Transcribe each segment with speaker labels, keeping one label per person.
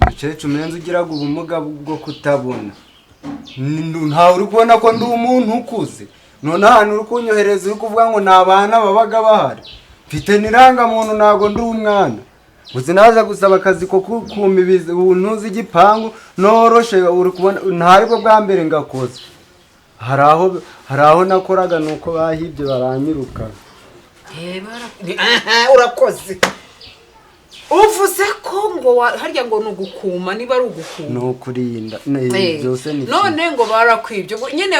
Speaker 1: Mukecuru, umenze ugiraga ubumuga bwo kutabona. Ntawe uri kubona ko ndi umuntu ukuze? None ahantu uri kunyohereza, uri kuvuga ngo ni abana babaga bahari. Mfite n'irangamuntu, ntabwo ndi umwana. Gusa naje gusaba akazi ko kuma ibintu z'igipangu noroshe. Uri kubona ntaribwo bwa mbere ngakoze. Hari aho nakoraga, nuko bahibye baranyirukana.
Speaker 2: Urakoze. Uvuze ko ngo harya ngo ni ugukuma, niba ari ugukuma?
Speaker 1: Ni ukurinda. Byose ni kimwe.
Speaker 2: None ngo barakwibye. Ubwo nyine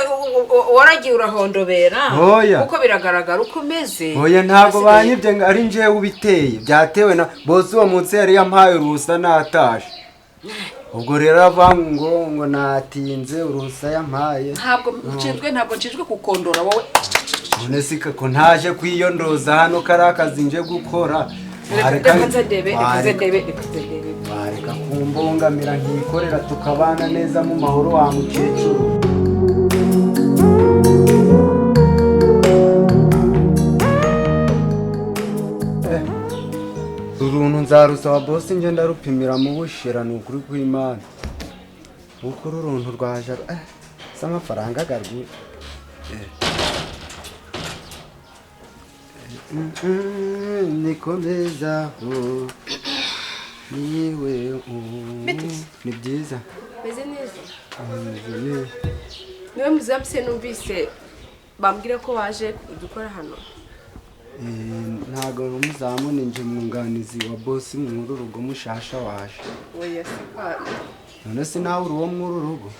Speaker 2: waragiye urahondobera?
Speaker 1: Oya.
Speaker 2: Kuko biragaragara uko umeze.
Speaker 1: Oya, ntabwo
Speaker 2: Hasigaye-
Speaker 1: banyibye ngo ari njyewe ubiteye. Byatewe na bosi. Uwo munsi yari yampaye uruhusa natashe. Ubwo rero avuga ngo natinze uruhusa yampaye.
Speaker 2: Ntabwo nshinzwe kukondora wowe.
Speaker 1: None si ko ntaje kwiyondoza hano, kari akazi nje gukora.
Speaker 2: Reka nze ndebe, reka nze ndebe, reka nze ndebe.
Speaker 1: Wareka kumbongamira nkikorera, tukabana neza mu mahoro, wa mukecuru. Uruntu nzarusaba bosi, nje ndarupimira mu bushira. Ni ukuri kw'Imana, kuko uru runtu rwaje si amafaranga garwi. Nikomezaho niwe.
Speaker 3: Bite?
Speaker 1: Ni byiza.
Speaker 3: Meze neza.
Speaker 1: Meze neza.
Speaker 3: Niwe muzamu se numvise bambwira ko waje gukora hano?
Speaker 1: Ntabwo ari umuzamu, ni nje mwunganizi wa bosi mw'uru rugo mushasha waje.
Speaker 3: Oya, si kwa.
Speaker 1: None se nawe uri uwo mw'uru rugo?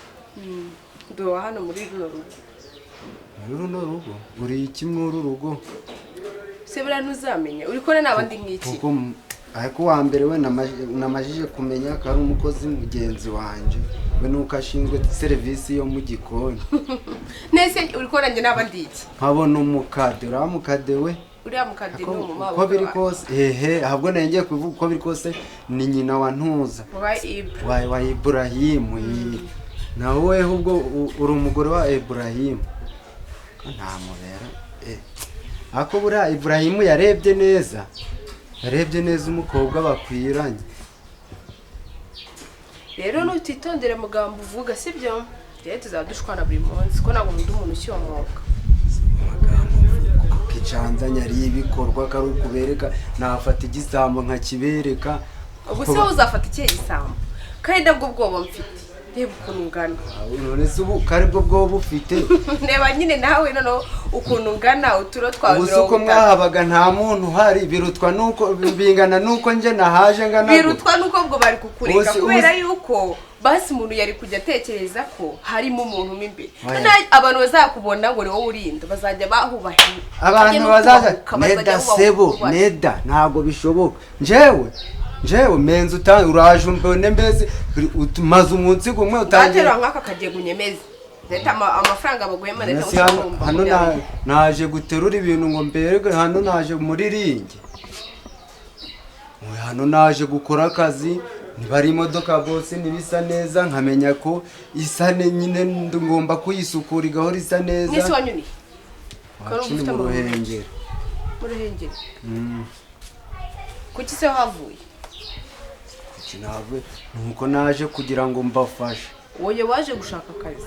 Speaker 3: Ndi uwa hano muri runo rugo.
Speaker 1: Muri runo rugo uri iki mw'uru rugo?
Speaker 3: Se buriya ntuzamenya uri kubona naba ndi nk'iki?
Speaker 1: Kuko ariko uwa mbere we namajije kumenya ko ari umukozi mugenzi wanje we, nuko ashinzwe serivisi yo mu gikoni.
Speaker 3: Nese uri kubona njye naba ndi iki?
Speaker 1: Nkabona umukade, uriya mukade we.
Speaker 3: Uriya mukade ni umumama.
Speaker 1: Uko biri kose, hehe, ahubwo nari ngiye kuvuga, uko biri kose ni nyina wa Ntuza.
Speaker 3: Wa Ibra.
Speaker 1: Wa Iburahimu. Nawe weho ubwo uri umugore wa Iburahimu. Ko ntamubera. Ariko buriya Iburahimu yarebye neza, yarebye neza umukobwa bakwiranye.
Speaker 3: Rero nutitondera amagambo uvuga, sibyo, rero tuzaba dushwana buri munsi, ko ntabwo nkunda umuntu ushyomoka.
Speaker 1: Amagambo kicanzanya ari ibikorwa, kari ukubereka. Nafata igisambo nkakibereka.
Speaker 3: Ubu se wowe uzafata ikihe gisambo, kandi nabwo bwoba mfite? Reba ukuntu ungana.
Speaker 1: None se ubu kari bwo bwoba ufite?
Speaker 3: Reba nyine nawe noneho ukuntu ungana, uturo twawe.
Speaker 1: Ubu se uko
Speaker 3: 30.
Speaker 1: mwahabaga nta muntu uhari, birutwa nuko bingana nuko nje nahaje ngana gutya?
Speaker 3: Birutwa nuko ubwo bari kukureka. Kubera yuko basi umuntu yari kujya atekereza ko harimo umuntu mo imbere.
Speaker 1: Oya.
Speaker 3: Noneho abantu bazakubona ngo ni wowe urinda, bazajya bahubahira.
Speaker 1: Abantu bazaza neda sebo neda, ntabwo bishoboka. Njewe menze uraje umbone mbese maze umunsi gumwe utangiye.
Speaker 3: Ngatera nk'aka kagiye gunyemeza leta amafaranga baguhema leta.
Speaker 1: None se hano naje guterura ibintu ngo mberwe? Hano naje muri ringi? Oya, hano naje gukora akazi. Niba ari imodoka bose ntibisa neza, nkamenya ko isa nyine ngomba kuyisukura igahora isa neza.
Speaker 3: Mwese wanyuniye.
Speaker 1: Wacu ni mu Ruhengeri.
Speaker 3: Mu Ruhengeri? Kuki se havuye?
Speaker 1: Kuki navuye? Nuko naje kugira ngo mbafashe.
Speaker 3: Wowe waje gushaka akazi,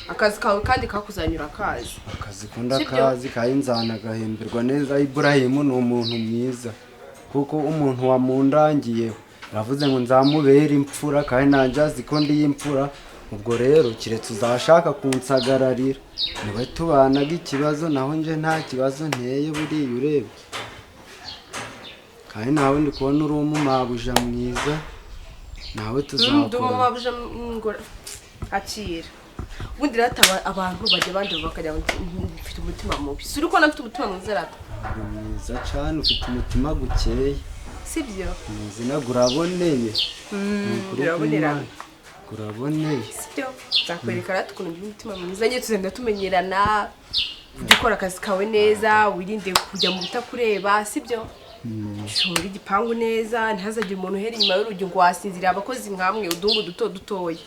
Speaker 3: akazi kawe kandi kakuzanyura akazi.
Speaker 1: Akazi ko ndakazi, kandi nzanagahemberwa neza. Iburahimu ni umuntu mwiza, kuko umuntu wamundangiyeho aravuze ngo nzamubere imfura, kandi nanjye azi ko ndi imfura. Ubwo rero keretse uzashaka kunsagararira, niwe tubanaga ikibazo, naho nje nta kibazo nteye buriya urebye. Kandi nawe ndi kubona uri umumabuja mwiza nawe.
Speaker 3: Ndi
Speaker 1: Tuzakora.
Speaker 3: Umumabuja ngora akira. Ubundi rata abantu bajya bandeba bakagira ngo mfite umutima mubi. Si uri kubona mfite umutima mwiza rata?
Speaker 1: Uri mwiza cyane, ufite umutima gukeye.
Speaker 3: Sibyo?
Speaker 1: Muzina guraboneye. Ni ukuri
Speaker 3: Birabonerana.
Speaker 1: kw'Imana. Guraboneye.
Speaker 3: Sibyo? Nzakwereka rata ukuntu ngira umutima mwiza. Nyine tuzenda tumenyerana, ujye ukora akazi kawe neza, wirinde kujya mu bitakureba, sibyo? Shora igipangu neza, ntihazagire umuntu uhera inyuma y'urugi ngo wasinzira. Abakozi nkamwe, uduhungu duto dutoya,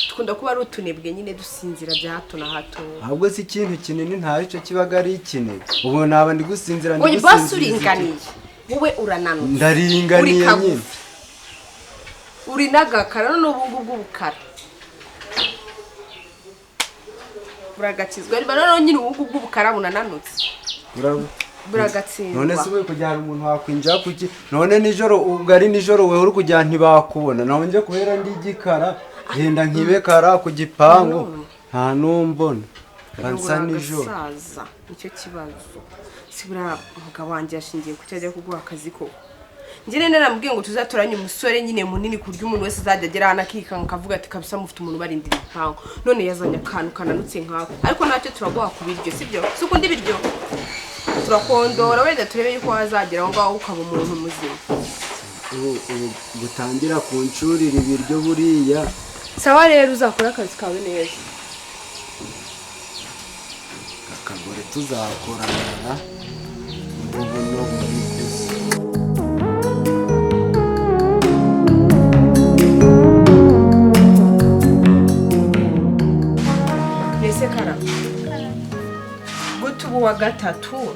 Speaker 3: dukunda kuba ari utunebwe nyine, dusinzira bya hato na hato.
Speaker 1: Ahubwo si ikintu kinini ntacyo kibaga ari ikinege, ubu naba ndi gusinzira, ndi
Speaker 3: Oya, basi
Speaker 1: gusinziriza.
Speaker 3: uringaniye, wowe urananutse.
Speaker 1: Ndaringaniye
Speaker 3: Uri
Speaker 1: nyine.
Speaker 3: kagufi. Uri n'agakara none ubu ngubu bw'ubukara buragakizwa ariko noneho nyine ubu ngubu bw'ubukara bunananutse buragatsindwa.
Speaker 1: None se ubu kujyana umuntu wakwinjira kuki? None nijoro ubwo ari nijoro wewe uri kujyana ntibakubona. Nawe nje kubera ndi igikara genda nkibekara ku gipangu nta numbona. Bansa nijoro.
Speaker 3: Saza nicyo kibazo. Sibura umugabo wanjye yashingiye ku cyajya kuguha akazi ko. Njye nene namubwiye ngo tuzatoranye umusore nyine munini kurya umuntu wese azajya agera hano akikanga akavuga ati kabisa mufite umuntu ubarindira igipangu. None yazanye akantu kananutse nkako. Ariko ntacyo turaguha ku biryo, sibyo? Si ukunda ibiryo? Turakondora wenda turebe yuko wazagera aho ngaho ukaba umuntu muzima.
Speaker 1: Ubu gutangira kuncurira ibiryo buriya.
Speaker 3: Sawa rero uzakora akazi kawe neza.
Speaker 1: Akagore tuzakorana ubu no buri.
Speaker 3: Mbese kara guta ubu wa gatatu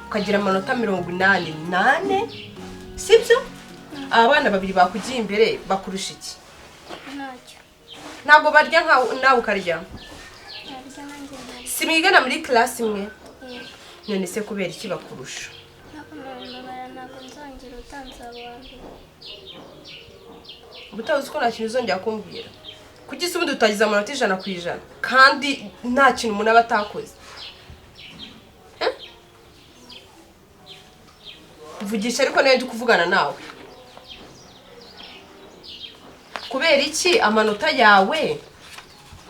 Speaker 3: ukagira amanota 84, sibyo? Abana babiri bakugiye imbere bakurusha iki?
Speaker 4: Ntacyo.
Speaker 3: Ntabwo barya nka nawe ukarya.
Speaker 4: Narya nanjye nkarya.
Speaker 3: Si mwigana muri class imwe?
Speaker 4: Yego.
Speaker 3: None se kubera iki bakurusha?
Speaker 4: Ntabwo nzongera utanzaba wa mbere.
Speaker 3: Ubutaha uzi ko nta kintu uzongera kumbwira. Kuki se ubundi utagize amanota 100% kandi nta kintu umuntu aba atakoze? Mvugisha ariko nawe ndi kuvugana nawe. Kubera iki amanota yawe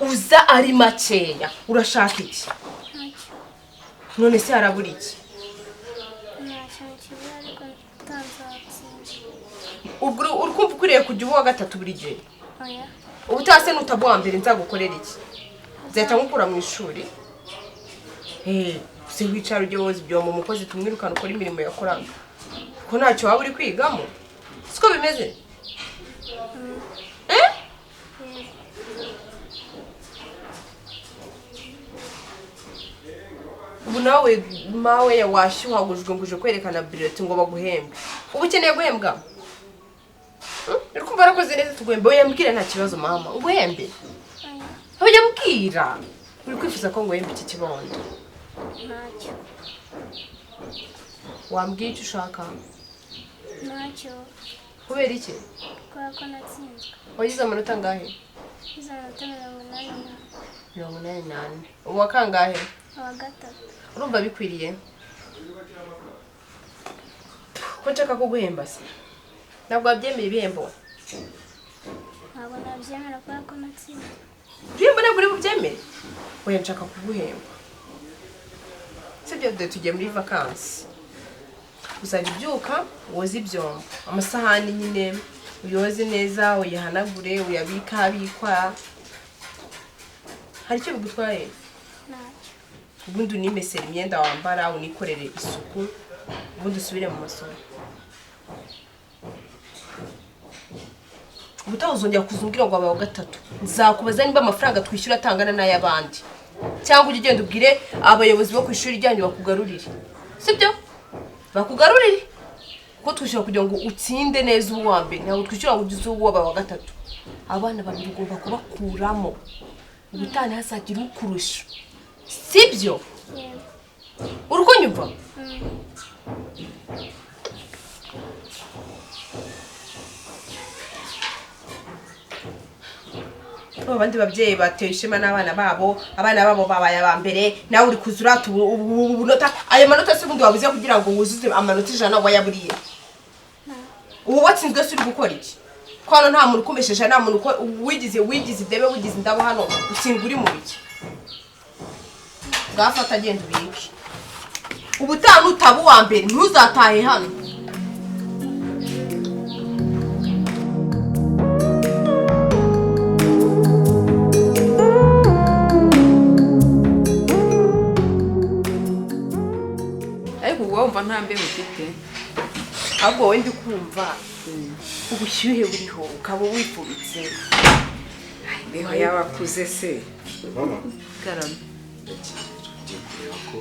Speaker 3: uza ari makeya? Urashaka iki?
Speaker 4: Ntacyo.
Speaker 3: None se harabura iki?
Speaker 4: Nta kintu kibura ariko utanzatsinda.
Speaker 3: Ubwo uri kumva ukwiriye kujya uba uwa gatatu buri gihe?
Speaker 4: Oya.
Speaker 3: Ubutaha se nutaba uwa mbere nzagukorera iki? Nzahita nkukura mu ishuri. Se wicara ujye woza ibyombo umukozi tumwirukana ukora imirimo yakoraga. Ko ntacyo waba uri kwigamo? Siko bimeze? Ubu nawe mawe washyuhagujwe ngo uje kwerekana bulletin ngo baguhembe. Ubu ukeneye guhembwa? Uri kumva warakoze neza tuguhembe. Oya mbwira nta kibazo mama, uguhembe. Oya mbwira. Uri kwifuza ko nguhembe iki kibondo?
Speaker 4: Ntacyo.
Speaker 3: Wambwiye icyo ushaka?
Speaker 4: Ntacyo.
Speaker 3: Kubera iki?
Speaker 4: Kubera ko natsinzwe.
Speaker 3: Wagize amanota angahe?
Speaker 4: Wagize amanota 84.
Speaker 3: 84. Uwa kangahe?
Speaker 4: Uwa gatatu.
Speaker 3: Urumva bikwiriye? Ko nshaka kuguhemba se? Ntabwo wabyemera ibihembo?
Speaker 4: Ntabwo nabyemera kubera ko natsinzwe.
Speaker 3: Ibihembo ntabwo uri bubyemere? Oya nshaka kuguhemba. Sibyo dore tugiye muri vacances. Uzajya ubyuka woze ibyombo, amasahani nyine uyoze neza, uyahanagure, uyabike ahabikwa. Hari icyo bigutwaye?
Speaker 4: Ntacyo.
Speaker 3: Ubundi unimesere imyenda wambara, unikorere isuku, ubundi usubire mu masomo. Ubutaha uzongera kuzumbwira ngo wabaye wa gatatu. Nzakubaza niba amafaranga twishyura atangana n'ay'abandi. Cyangwa ujye ugenda ubwire abayobozi bo ku ishuri ryanyu bakugarurire. Sibyo? Bakugarurire. Kuko twishyura kugira ngo utsinde neza uwa mbere, ntabwo twishyura ngo ugize uwo wa gatatu. Abana babiri ugomba kubakuramo. Ubutaha ntihazagira ukurusha. Sibyo?
Speaker 4: Yego.
Speaker 3: Uri kunyumva? Abandi babyeyi bateye ishema n'abana babo, abana babo babaye aba mbere, nawe uri kuzura ubunota. Ayo manota se ubundi wabuze kugira ngo wuzuze amanota 100 wayaburiye. Ubu watsinzwe se uri gukora iki? Ko hano nta muntu ukumesheje, nta muntu wigize idebe, wigize indabo hano, utsindwa uri mu biki? Bwafata agenda ubike. Ubutaha nutaba uwa mbere ntuzatahe hano.
Speaker 2: Ariko ubwo wumva nta mbeho ufite?
Speaker 3: Ahubwo wowe ndi kumva ubushyuhe buriho ukaba wifubitse.
Speaker 2: Imbeho y'abakuze se.
Speaker 5: Mama.
Speaker 2: Karame.
Speaker 5: Ngiye kureba ko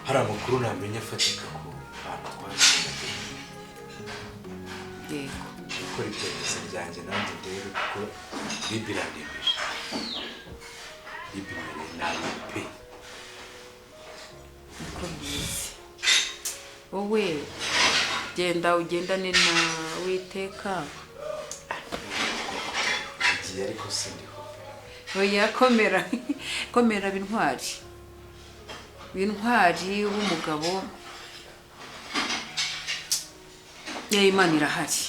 Speaker 5: hari amakuru namenye afatika ku bantu twashyingiye.
Speaker 2: Yego.
Speaker 5: gukora iperereza ryanjye nanjye ndebe, kuko RIB irandembeje. RIB imereye nabi pe.
Speaker 2: Niko bimeze. Wowe genda ugendane na Witeka.
Speaker 5: Nagiye ariko sindiho.
Speaker 2: Oya, komera komera, bintwari bintwari w'umugabo ya Imana irahari,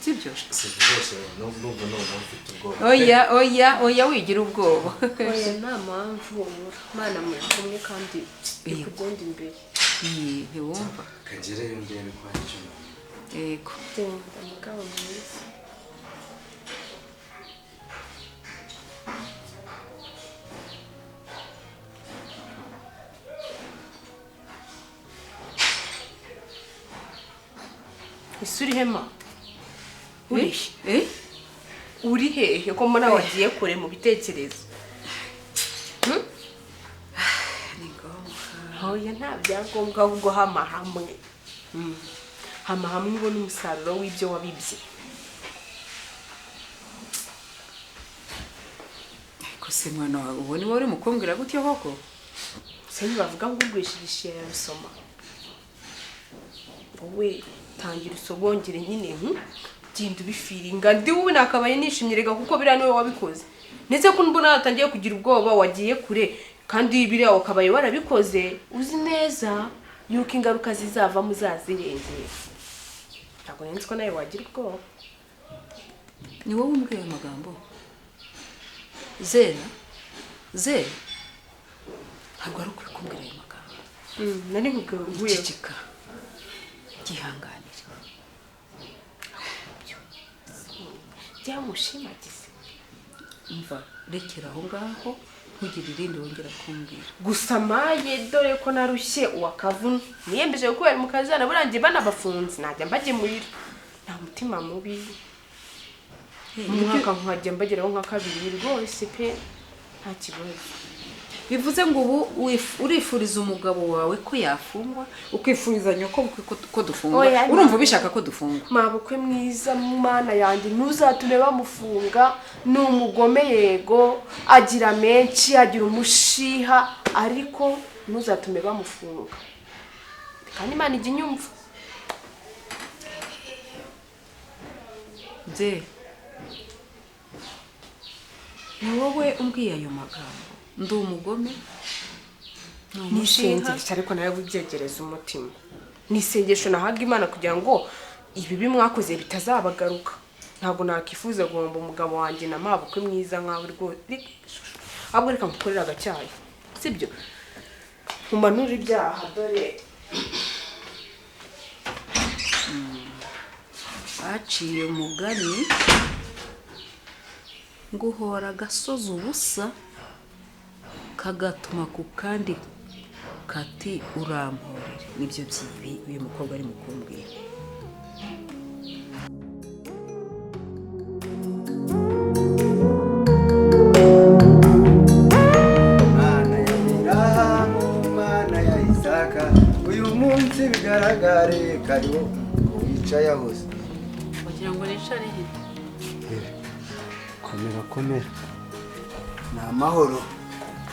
Speaker 2: sibyo?
Speaker 5: Si rwose, numva noneho mfite ubwoba pe.
Speaker 2: Oya oya oya, wigira ubwoba.
Speaker 3: Oya, nta mpamvu ubura Imana muri kumwe kandi ikugenda imbere.
Speaker 2: Iyi, ntiwumva?
Speaker 5: Kagereyo ndebe ko hari icyo namenya.
Speaker 2: Yego.
Speaker 3: Genda mugabo mwiza. Ese uri hema? Uri
Speaker 2: Eh?
Speaker 3: Uri hehe ko mbona wagiye kure mu bitekerezo?
Speaker 2: Ni ngombwa.
Speaker 3: Oya, nta byangombwa, ahubwo hama hamwe. Hama hamwe ubone umusaruro w'ibyo wabibye.
Speaker 2: Ariko se mwana wawe, ubu ni wowe uri mu kumbwira gutyo koko?
Speaker 3: Se ntibavuga ngo ugwishirishije yarabisoma? Wowe tangira usogongere nyine, genda ubifiringa. Ndi wowe nakabaye nishimye rega, kuko biriya niwe wabikoze. Ndetse ko mbona watangiye kugira ubwoba, wagiye kure, kandi biriya wakabaye warabikoze uzi neza yuko ingaruka zizavamo uzazirengera. Ntabwo nzi ko nawe wagira ubwoba.
Speaker 2: Ni wowe umbwiye ayo magambo? Zera zera, ntabwo ari ukuri kumbwira ayo magambo.
Speaker 3: Nari nkubwiye nguye.
Speaker 2: Ceceka, gihanganire.
Speaker 3: Byamushimagize.
Speaker 2: Umva, rekera aho ngaho, ntugire irindi wongera kumbwira.
Speaker 3: Gusa maye, dore ko narushye uwakavuna, niyemeje gukubera mu kazana burangiye banabafunze najya mbagemurira, nta mutima mubi. Mu mwaka nkajya mbageraho nka kabiri rwose pe, nta kibazo.
Speaker 2: Bivuze ngo ubu urifuriza umugabo wawe ko yafungwa, ukifuriza nyoko ko dufungwa?
Speaker 3: Oya,
Speaker 2: Urumva ubishaka ko dufungwa?
Speaker 3: Mabukwe mwiza, mana yanjye, ntuzatume bamufunga. Ni umugome yego, agira menshi, agira umushiha, ariko ntuzatume bamufunga, kandi Imana ijya inyumva.
Speaker 2: Nze ni wowe umbwiye ayo magambo? Ndi umugome, ni umushiha?
Speaker 3: N'isengesho ariko nawe wibyegereza umutima. Ni isengesho nahaga Imana kugira ngo ibibi mwakoze bitazabagaruka. Ntabwo nakifuza guhomba umugabo wanjye na mabukwe mwiza nkawe rwose. Ahubwo reka nkukorere agacyayi, sibyo? Nkumanure ibyaha dore.
Speaker 2: Baciye umugani ngo uhora agasozi ubusa kagatuma ku kandi kati uramporere. Nibyo byibi uyu mukobwa ari mu kumbwira.
Speaker 1: Mana ya Aburahamu, Mana ya Isaka, uyu munsi bigaragare kariho wicaye hose.
Speaker 6: Wagira ngo nicare he?
Speaker 1: Komera komera, ni amahoro?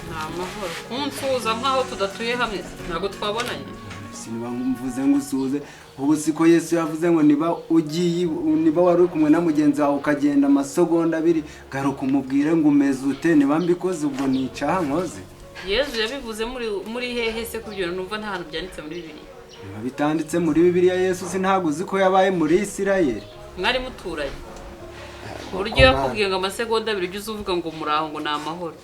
Speaker 6: Ni amahoro. Kunsuhuza nk'aho tudatuye hamwe, ntabwo twabonanye.
Speaker 1: Siniba mvuze ngo usuhuze, ubu siko Yesu yavuze ngo niba ugiye, niba wari uri kumwe na mugenzi wawe ukagenda amasegonda abiri, garuka umubwire ngo umeze ute? Niba mbikoze ubwo nicaha nkoze.
Speaker 6: Yezu yabivuze muri hehe se? Kubyo numva nta hantu byanditse muri Bibiliya.
Speaker 1: Niba bitanditse muri Bibiliya, Yesu ntabwo uzi ko yabaye muri Isirayeli?
Speaker 6: Mwari muturanye ku buryo yakubwiye ngo amasegonda abiri ujye uza uvuga ngo muraho, ngo ni amahoro?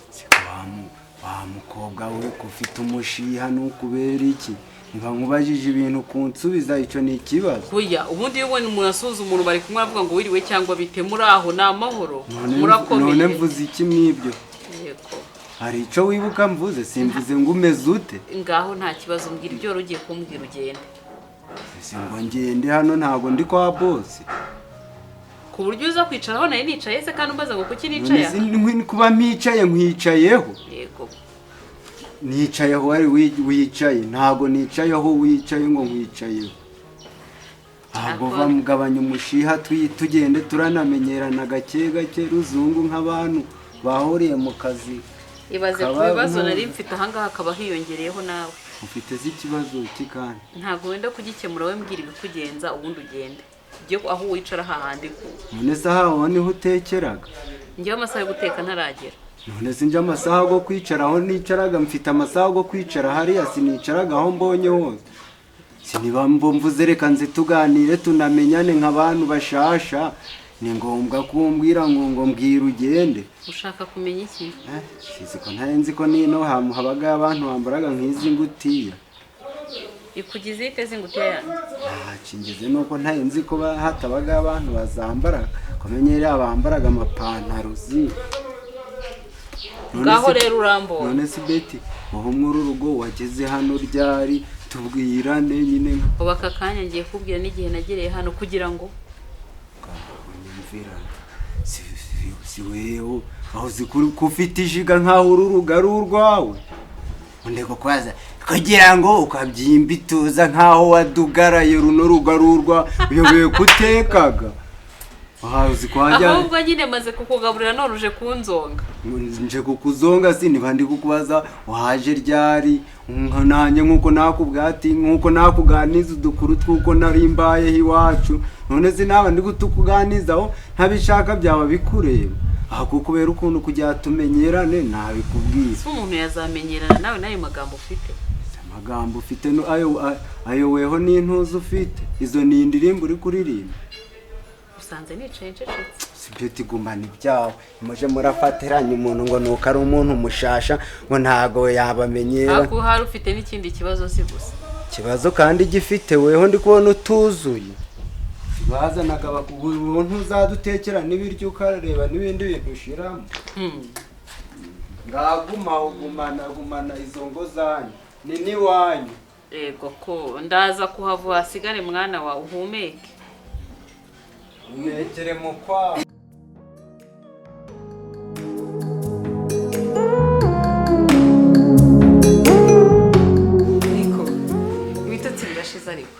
Speaker 1: Wa mukobwa we, ko ufite umushiha nukubera iki? Niba nkubajije ibintu kunsubiza, icyo ni ikibazo?
Speaker 6: Oya, ubundi iyo ubonye umuntu asuhuza umuntu bari kumwe, aravuga ngo wiriwe cyangwa bite, muraho, ni amahoro, murakomeye.
Speaker 1: None mvuze iki mwibyo?
Speaker 6: Yego.
Speaker 1: Hari icyo wibuka mvuze? Simvuze ngo umeze ute?
Speaker 6: Ngaho nta kibazo, mbwira ibyo wari ugiye kumbwira ugende.
Speaker 1: Ese ngo ngende? Hano ntabwo ndi kwa bosi.
Speaker 6: Ku buryo uza kwicaraho nari nicaye se, kandi umbaza ngo kuki nicaye aha?
Speaker 1: None kuba mpicaye nkwicayeho?
Speaker 6: Yego.
Speaker 1: Nicayeho wari wicaye, ntabwo nicayeho wicaye ngo nkwicayeho. Ntabwo bamugabanya umushiha, tugende turanamenyerana gake gake ruzungu nk'abantu bahuriye mu kazi.
Speaker 6: Ibaze ku bibazo nari mfite ahangaha akaba hiyongereyeho nawe.
Speaker 1: Ufite ikibazo ki kandi?
Speaker 6: Ntabwo wenda kugikemura, we mbwira ibikugenza ubundi ugende. Ujye aho wicara hahandi ku.
Speaker 1: None se aho niho utekeraga?
Speaker 6: Njyewe amasaha yo guteka ntaragera.
Speaker 1: None se njye amasaha yo kwicara aho nicaraga, mfite amasaha yo kwicara hariya, sinicaraga aho mbonye hose. Siniba mvuze reka nze tuganire tunamenyane nk'abantu bashasha, ni ngombwa kumbwira ngo mbwira ugende.
Speaker 6: Ushaka kumenya iki?
Speaker 1: Sizi ko ntari nzi ko nino habaga abantu bambaraga nk'izi ngutiya.
Speaker 6: Ikugize ite zingutiya yanjye?
Speaker 1: Ntakingize nuko ntari nzi ko hatabaga abantu bazambara, kumenyera abambaraga amapantaro zi.
Speaker 6: Ngaho rero urambona.
Speaker 1: None se Betty, wowe muri urugo wageze hano ryari? Tubwirane nyine.
Speaker 6: Ubu aka kanya ngiye kubwira n'igihe nagereye hano kugira ngo
Speaker 1: unyumvira. Si wewe aho ufite ijiga nkaho uru rugo ari urwawe. Undeko kwaza kugira ngo ukabyimba ituza nkaho wadugaraye runo rugo ari urwa uyobewe kutekaga.
Speaker 6: Ahubwo nyine maze kukugaburira none uje kunzonga.
Speaker 1: Nje kukuzonga si niba ndi kukubaza waje ryari, nanjye nkuko nakubwati nkuko nakuganiza udukuru twuko nari mbayeho iwacu, none se naba ndi gutukuganizaho ntabishaka byaba bikureba. Aho kukubera ukuntu kujya tumenyerane nabikubwiye.
Speaker 6: Si umuntu yazamenyerana nawe nayo magambo ufite.
Speaker 1: Amagambo ufite no ayo weho n'intuzo ufite, izo ni indirimbo uri kuririmba.
Speaker 6: Usanze nicaye ncecetse.
Speaker 1: Si Betty, gumana ibyawe. Muje murafatiranye umuntu ngo nuko ari umuntu mushasha ngo ntago yabamenyera.
Speaker 6: Ako hari ufite n'ikindi kibazo si gusa.
Speaker 1: Kibazo kandi gifite weho ndi kubona utuzuye. Bazanaga bakubuntu ntuzadutekera n'ibiryo ukareba n'ibindi bintu ushiramo. Ngaguma ugumana gumana izo ngo zanyu. Ni niwanyu.
Speaker 6: Yego ko ndaza kuhava hasigare mwana wa uhumeke.
Speaker 1: Umekere mu kwa.
Speaker 2: Niko ibitotsi birashize ariko.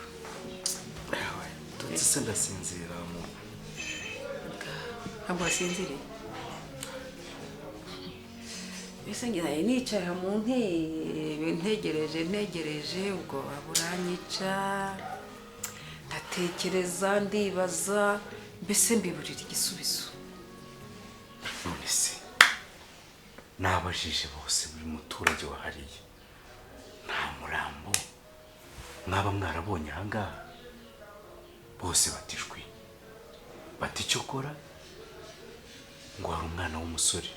Speaker 5: Tutsi se ndasinzira mu.
Speaker 2: Ntabwo wasinziriye. Ese ngiye nicaye mu ntebe ntegereje ubwoba buranyica. Ndatekereza ndibaza mbese mbiburira igisubizo.
Speaker 5: None se nabajije bose buri muturage wahariye nta murambo mwaba mwarabonye ahangaha? Bose batishwi bati cyokora ngo hari umwana w'umusore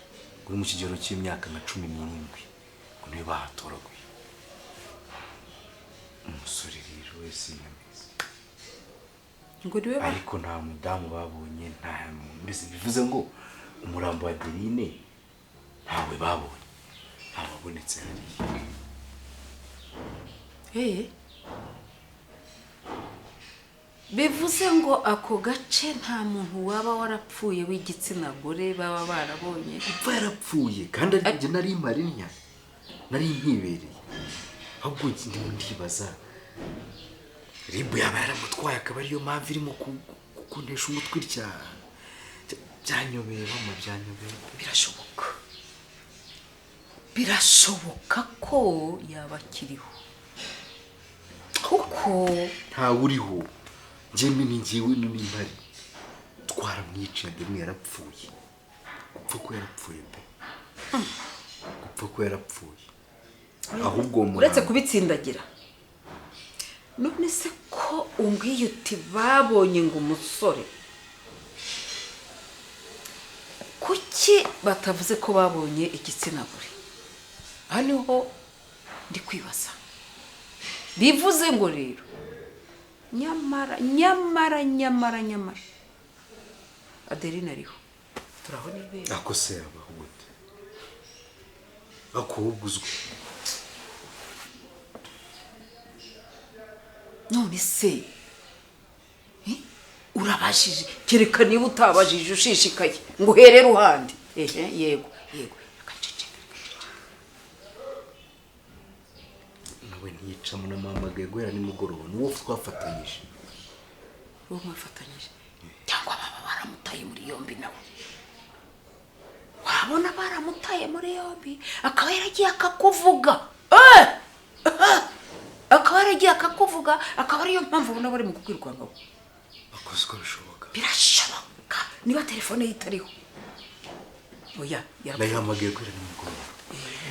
Speaker 5: uri mu kigero cy'imyaka nka 17 ngo niwe bahatoraguye. Umusore rero wese nyamizi
Speaker 2: ngo niwe,
Speaker 5: ariko nta mudamu babonye, nta mbese bivuze ngo umurambo wa Adeline ntawe babonye, ntababonetse hariya.
Speaker 2: Bivuze ngo ako gace nta muntu waba warapfuye w'igitsina gore baba barabonye.
Speaker 5: Upfa yarapfuye kandi ari njye nari marinya nari nkibereye. Ahubwo ndimo ndibaza ribu yaba yaramutwaye akaba ariyo mpamvu irimo kuntesha umutwe itya. Byanyobeye mama, byanyobeye.
Speaker 2: Birashoboka. Birashoboka ko yaba akiriho. Kuko
Speaker 5: ntawe uriho. Njye ni njyewe n'impari twaramwiciye ndemwe yarapfuye. Gupfa ko yarapfuye pe. Gupfa ko yarapfuye. Ahubwo
Speaker 2: uretse kubitsindagira. None se ko umbwiye uti babonye ngo umusore, kuki batavuze ko babonye igitsina gore? Aha niho ndi kwibaza. Bivuze ngo rero nyamara nyamara nyamara nyamara Adeline ariho. Turaho nibere.
Speaker 5: Ako se abaho gute? Akubuzwe.
Speaker 2: None se urabashije kereka niba utabajije ushishikaye ngo uhere ruhande. Ehe yego yego akaceceka.
Speaker 5: Nawe ntiyicamo namamagaye guhera nimugoroba nuwo twafatanyije.
Speaker 2: Uwo mwafatanyije cyangwa baba baramutaye muri yombi nawe, wabona baramutaye muri yombi akaba yaragiye akakuvuga, akaba yaragiye akakuvuga, akaba ariyo mpamvu ubona bari mu kukwirukankaho.
Speaker 1: Bakoze uko bishoboka.
Speaker 2: Birashoboka niba telefone ye itariho. Oya, yarapfuye.
Speaker 5: Nayihamagaye kubera nimugoroba.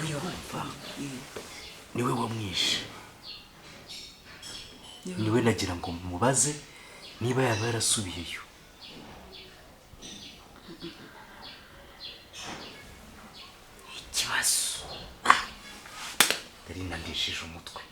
Speaker 2: Oya, urumva.
Speaker 5: Niwe wamwishe, niwe nagira ngo mubaze niba yaba yarasubiyeyo.
Speaker 2: Ikibazo.
Speaker 5: Yari inandishije umutwe.